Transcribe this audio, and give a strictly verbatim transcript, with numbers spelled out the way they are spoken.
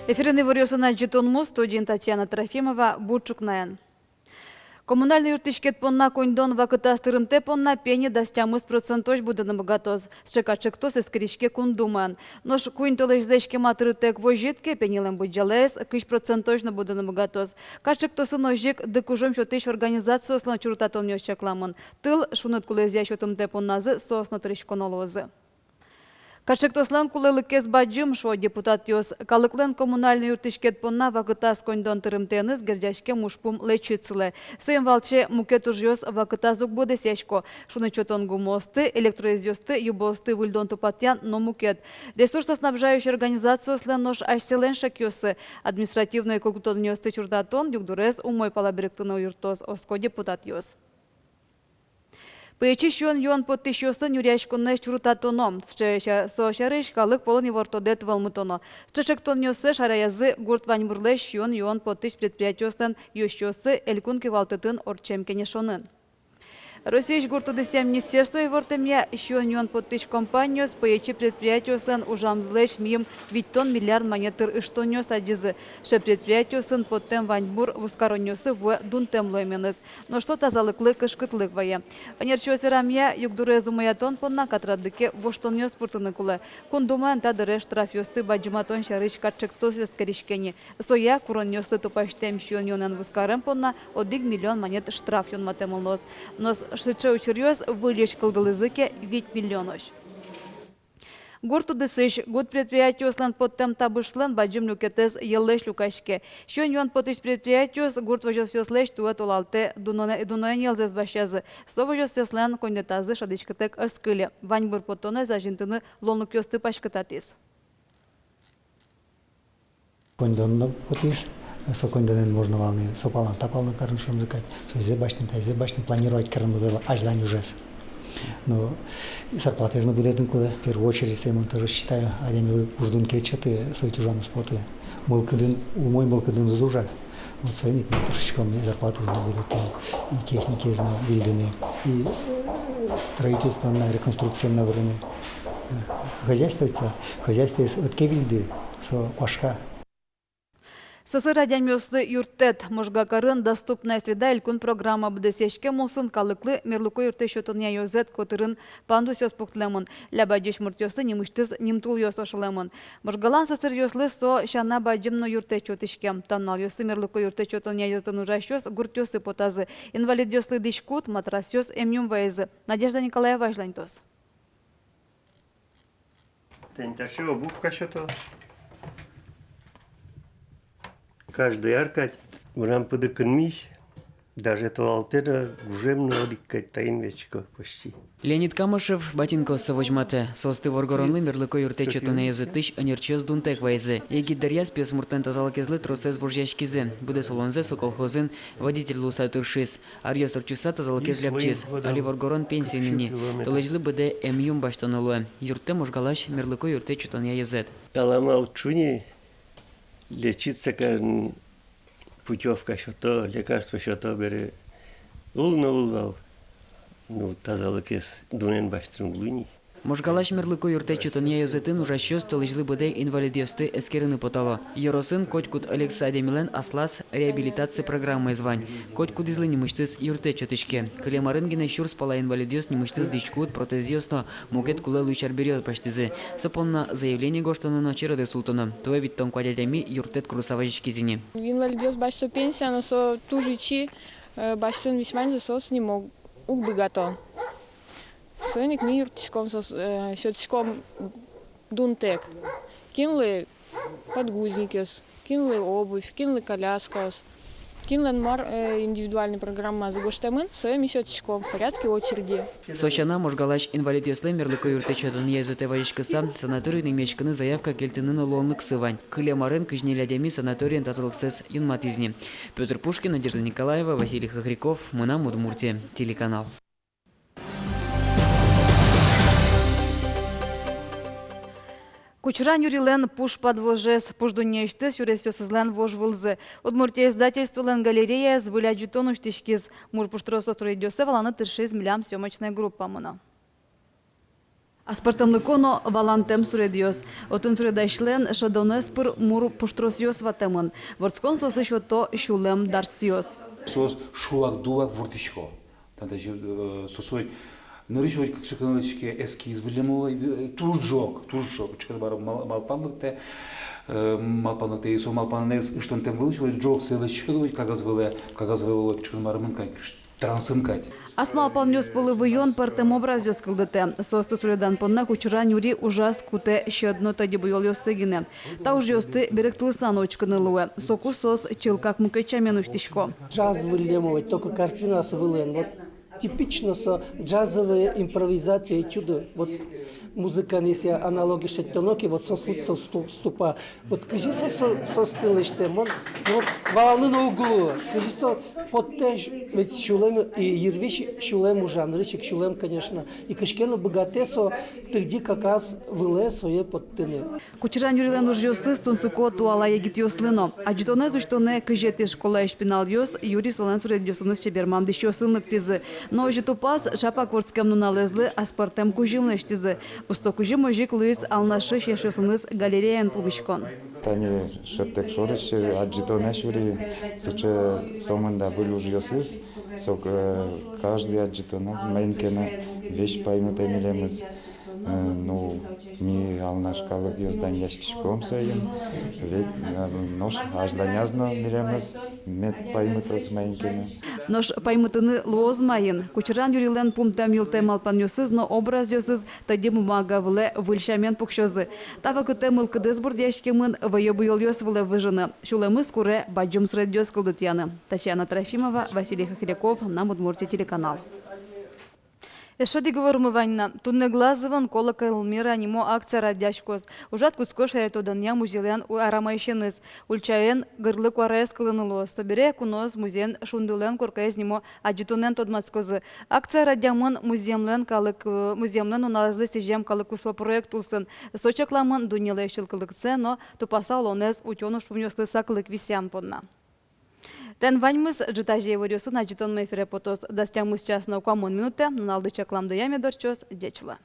Эфирын иворъёсын адӟытонмы, студиын Татьяна Трофимова. Бур ӵукнаен. Коммунальной юрттӥськет понна коньдон вакытаз тырымтэ понна пени дас тямыс процентозь будыны быгатоз. Сыӵе катчектос эскериське Кун Думаын. Нош куинь толэзьлэсь кема тырытэк возьыт ке, пенилэн быдӟалаез кызь процентозь но будыны быгатоз. Катчектосын озьы ик дыкужом сётӥсь организациослэн чурытатонъёс чакламын. Тыл, шуныт кулэзъя сётымтэ понназы соос но тырыськоно луозы. Катчектослэн кулэлыкез бадӟым, шуо депутатъёс. Калыклэн коммунальной юрттӥськет понна вакытаз коньдон тырымтэеныз герӟаськем ужпум лэчыт сылэ. Соин валче мукет ужъёс вакытаз уг быдэсъясько. Шуныт сётон гумыосты, электроезъёсты, юбоосты выльдон-тупатъян но мукет. Ресурсоснабжающий организациослэн нош асьсэлэн шекъёссы. Административной кылдытонъёсты чурытатон югдурез умой пала берыктыны юрттоз, оско депутатъёс. Пӧечи сиён-юон поттӥсьёсын нюръяськонэз чурытатоно. Сыӵе ся-, со сярысь калык пӧлын ивортодэт вӧлмытоно. Сыӵе ӵектонъёссэ шараязы гурт ваньбурлэсь сиён-юон поттӥсь предприятиослэн ёзчиоссы Элькун кивалтэтын ортчем кенешонын. Россиысь гурт удысъя министерство ивортэмъя, сиён-юон поттӥсь компаниос пӧечи предприятиосын ужамзылэсь миым витьтон миллиард манет тыр ыштонъёс адӟизы. Сыӵе предприятиосын поттэм ваньбур вузкаронъёсы вуэ дунтэм луэменыз. Нош со тазалыклы кышкытлык вае. Ӧнерчиос верамъя, югдурез умоятон понна катрадлыке воштонъёс пыртыны кулэ. Кун Думаын та дыре штрафъёсты бадӟыматон сярысь катчектос эскериське ни. Соя куронъёслы тупасьтэм сиён-юонэн вузкарем понна одӥг миллион манет штраф юнматэмын луоз. Нош сыӵе учыръёс выльысь кылдылӥзы ке, вить миллионозь. Гурт удысысь гурт предприятиослэн поттэм табышлэн бадӟым люкетэз йӧллэсь люкаське. Сиён-юон поттӥсь предприятиос гурт возёсъёслэсь туэ толалтэ дуно-, дуноен йӧлзэс басьтӥзы. Со возёсъёслэн коньдэтазы шӧдӥськытэк ӧз кыльы. Ваньбур поттонэз азинтыны луонлыкъёсты паськытатӥз. Коньдон но потӥз, со коньдонэн можно вал ни со палан та палан карыны, шуом, заказать, соизэ басьтыны, таизэ басьтыны, планировать карыны луэ вал азьлань ужез. Но зарплатаез но будэтыны кулэ, в первую очередь, сое мон тоже считаю, адямилы уж дунтэк сётэ, со ведь ужан уз поты. Мылкыдын, умой мылкыдын уз ужа. Вот соин ик ми тыршиськом и зарплатаез но будэтыны, и техникаез но выльдыны, и, э, строительствоын но, реконструкциын но вырыны. Э, хозяйство ведь со, хозяйствоез ӧд ке выльды, со куашка. Сӧсыр адямиослы юрттэт. Можга карын «Доступная среда» элькун программа быдэсъяськем улсын калыклы мерлыко юрттэт сётонъя ёзэт котырын пандусъёс пуктылэмын. Ляб адӟись муртъёслы нимысьтыз нимтулъёс ошылэмын. Можгалэн сӧсыръёслы со сяна бадӟым но юрттэт сётӥське. Та нуналъёсы мерлыко юрттэт сётонъя ёзэтын ужасьёс гуртъёсы потазы. Инвалидъёслы дӥськут, матрасъёс, эмъюм ваизы. Надежда Николаева азьланьтоз. Тӥни таӵе обувка сёто. Каждый ар кадь. Мынам пыдын кынмись, даже толалтэ но, гужем но одӥг кадь таин ветлӥсько почти. Леонид Камышев ботинкаоссэ возьматэ. Соосты воргоронлы мерлыко юрттэт сётонъя ёзэтысь ӧнерчиос дунтэк вайизы. Егит дыръяз пиосмуртлэн тазалыкезлы тросэз вожъяськизы. Быдэс улонзэ со колхозын водитель луыса тыршиз. Аръёс ортчыса тазалыкез лябчиз. Али воргорон пенсиын ини. Толэзьлы быдэ эмъюм басьтоно луэ. Юрттэ Можгалась мерлыко юрттэт сётонъя ёзэт. Алама уд шу ни, лечиться карыны путёвка сёто, лекарство сёто бере. Ул но ул вал. Ну, тазалыкез дунэн басьтыны уг луы ни. Можгалась мерлыко юрттэт сётонъя ёзэтын ужасьёс толэзьлы быдэ инвалидъёсты эскерыны потало. Ёросын котькуд ӧлексы адямилэн аслаз реабилитация программаез вань. Котькудӥзлы нимысьтыз юрттэт сётӥське. Кылем арын гинэ сюрс пала инвалидъёс нимысьтыз дӥськут, протезъёс но мукет кулэ луись арбериос басьтӥзы. Со понна заявление гожтоно но черодэ султоно. Туэ витьтон куать адями юрттэт курыса вазиськиз ини. Инвалидъёс басьто пенсия, но со туж ичи, э, басьтыны весь ваньзэ соос ним уг быгато. Соин ик ми юрттӥськом соос, э, сётӥськом дунтэк. Кинлы подгузникъёс, кинлы обувь, кинлы коляскаос, кинлэн мар, э, индивидуальной программазы гожтэмын, сое ми сётӥськом в порядке очереди. Со сяна, Можгалась инвалидъёслы мерлыко юрттэт сётонъя ёзэтэ вазиськыса, санаториын эмъяськыны заявка кельтыны но луонлыксы вань. Кылем арын кызь ньыль адями санаториын тазалыксэс юнматӥз ни. Пётр Пушкин, Надежда Николаева, Василий Хохряков, «Мынам Удмуртие» телеканал. Кучран Юрилэн пуш падвожез, пуш дуннеысьтыз сюресъёсызлэн вожвылзы. «Удмуртия» издательстволэн галереяез выль адӟытон усьтӥськиз. Мур пуштросо суредъёссэ валаны тыршиз милям съёмочной группамы но. Аспӧртэмлыко но валантэм суредъёс. Отын суредасьлэн шӧдонэз пыр мур пуштросъёс ватэмын. Вордскон соослы сёто сюлэм дарсъёс. Соос шулак-дулак вордӥсько. Тани, э, соос нырысь ик кыӵе ке но лэсьтӥське эскиз выллем, э, туж ӝог, туж ӝог. Кыӵе ке но мар-, мал-, малпан лыктэ, э, малпан лыктэ, и со малпанэз ыштонтэм вылысь ӝог сое лэсьтӥське, кагаз вылэ, кагаз вылэ кыӵе ке но марым кадь, трансын кадь. Ас малпанъёс пӧлы выйён пӧртэм образъёс кылдытэ. Соосты суредан понна Кучыран Юрий ужаз кутэ сьӧд но тӧдьы буёлъёсты гинэ. Та ужъёсты берыктылыса но учкыны луэ. Соку соос чылкак мукет сямен усьтӥсько. Джаз выллем, ведь только картинаос вылын. Вот типично со джазовая импровизация этюды. Вот музыкаен если аналогия шедьтоно ке, вот со сут со сту-, ступа. Вот кызьы со, со, соосты лэсьтэ, мон, ну, вот валаны но уг луы. Кызьы со поттэ, ведь сюлэм, и йырвизь сюлэм ужа, нырысь ик сюлэм, конечно. И кызьы ке но быгатэ со тыгды кагаз вылэ сое поттыны. Кучыран Юрийлэн ужъёсыз тунсыко туала егитъёслы но. Адӟытонэз усьтонэ кызетӥ школаысь пиналъёс Юрий солэн суредъёсыныз чебермам дӥсьёсын лыктӥзы. Но озьы тупаз, ӵапак вордскем нуналэзлы аспӧртэм кузьым лэсьтӥзы. Усто кузьым озьы ик луиз Алнашысь эшъёсыныз галереяын пумиськон. Тани шӧдтэк шорысь, э, адӟытонэ сюри, сыӵе сомында выль ужъёсыз, сок, э, каждый адӟытоназ маин ке но весь паймытэ милемыз. Э, ну, ми, Алнаш калыкъёс, данъяськиськом соин, ведь, э, нош азьланяз но милемыз мед паймытоз маин ке но. Нош паймытыны луоз маин. Кучыран Юрийлэн пумтэм-йылтэм малпанъёсыз но образъёсыз тӧдьы бумага вылэ выль сямен пуксёзы. Та вакытэ мылкыдыз бурдъяськемын вӧё буёлъёс вылэ выжыны, сюлэмыз куре бадӟым суредъёс кылдытъяны. Татьяна Трофимова, Василий Хохряков, «Мынам Удмуртие» телеканал. Эшшо одӥг ивормы вань на. Туннэ Глазовын «Колокол мира» нимо акция радъяськоз. Ужрад кутско шаертодонъя музейлэн у-, арамаысеныз. Ульчаен гырлы куараез кылыны луоз. Собере куноос музеен «Шундылэн коркаез» нимо адӟытонэн тодматскозы. Акция радъямын музъемлэн калык, э, музъемлэн нуналэзлы сӥзем калыккуспо проект улсын. Со чакламын дуннелэсь чылкытлыксэ но тупаса улонэз утён ужпумъёслы саклык висъян понна. Тӥни ваньмыз. Ӝытазе иворъёсын адӟытонмы эфире потоз дас тямыс час но куамын минутэ. Нуналды чакламдыя мед ортчоз. Ӟеч луэ.